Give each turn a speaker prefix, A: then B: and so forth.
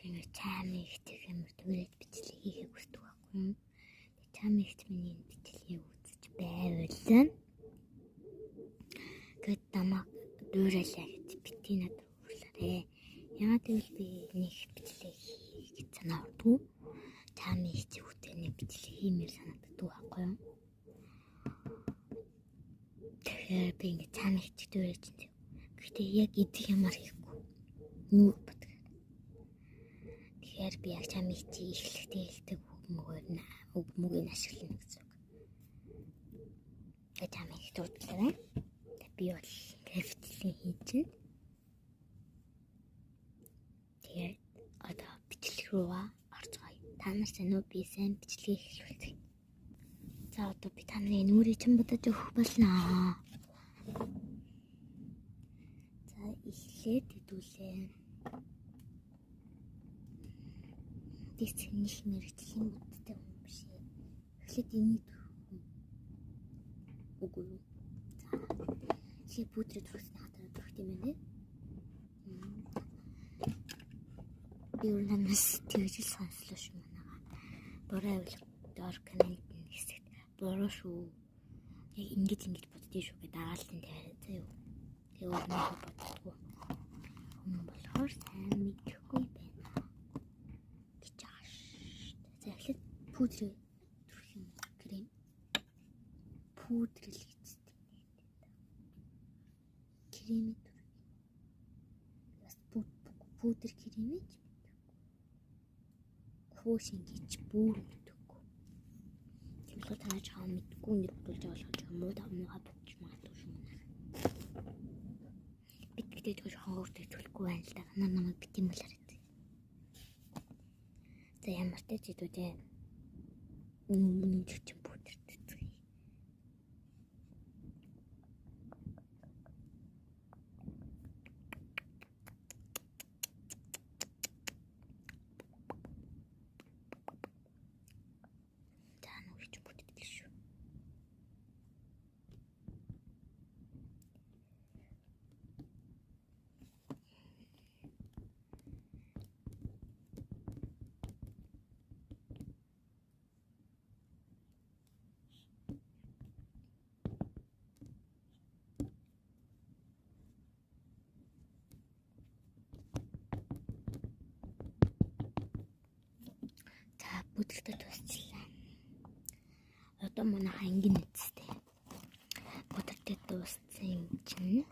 A: Ингээд чамиг их амар түрээд бичлэг хийхийг хүсдэг байхгүй юу? Тэгээ чамиг их миний энэ бичлэгийг үзэж байвал гэд намайг дуурайлаа гэж бити надад уурлаарэ. Яагаад гэвэл би нэг бичлэг хийх гэж санаа ордгоо. Чамиг их үзэх нэг бичлэг хиймээр санагддаг байхгүй юу? Тэгэхээр би ингээд чамиг их дуурайж чинь. Гэхдээ яг идэх юмар хийхгүй. Нүр боддог. Тэгэхээр би яг чамиг чи эхлэхдээ хэлдэг үг мөгөөр нь үг мөгийг ашиглана гэсэн үг. Тэгээ чамиг их дурдлаа. Тэгээ би бол бичлэг хийж чинь. Тэгээд одоо бичлэг рүүгээ орцгоё. Та нар сайн уу? Би сайн бичлэгийг эхлүүлцгээе. За одоо би та нарын нүрийг чин бодож өгөх болно. За эхлээд хэдүүлээ. Тэс нэг мэрэгжлийн үдтэй хүн биш ээ. Эхлээд энийг түрхэх үгүй юу? За. Эхлээд пудрыг түрхсэн хатараа түрхэх юм байна. Би өөр намаас тэгж л сонслоо шүү манайгаа. Буруу байвал доор коммент хэсэгт буруу шүү. Яг ингэж ингэж боддгийг шүү гэдэг дараалал тавиарай заа юу. Тэгээ өөр нэг боддгоо. Хүмүүс болохоор сайн мэдэхгүй байна гэж байгаа шүү. За эхлээд пудрыг түрхэх юм крем. Пудр л гэж. Кремийг түрхэх. Бас пудр кремийг хөөшин гэж бүр мэдэхгүй. Тийм болохоор та чам мэдгүй ингэж бодулж байгаа болохоор чам муу муугаа бодож магадгүй шүү манайх. Би тэгтээ жоохон өөртөө төлөхгүй байна л да. Нар намайг бит юм бол хараад. За ямар ч зүйдүүдээ нүг чинь пудр цэцгий. За нүг чинь пудр шүү. За бүдэлтэй дуусчлаа. Одоо манай хангин үсттэй. Бүдэлтэй дууссан юм чинь.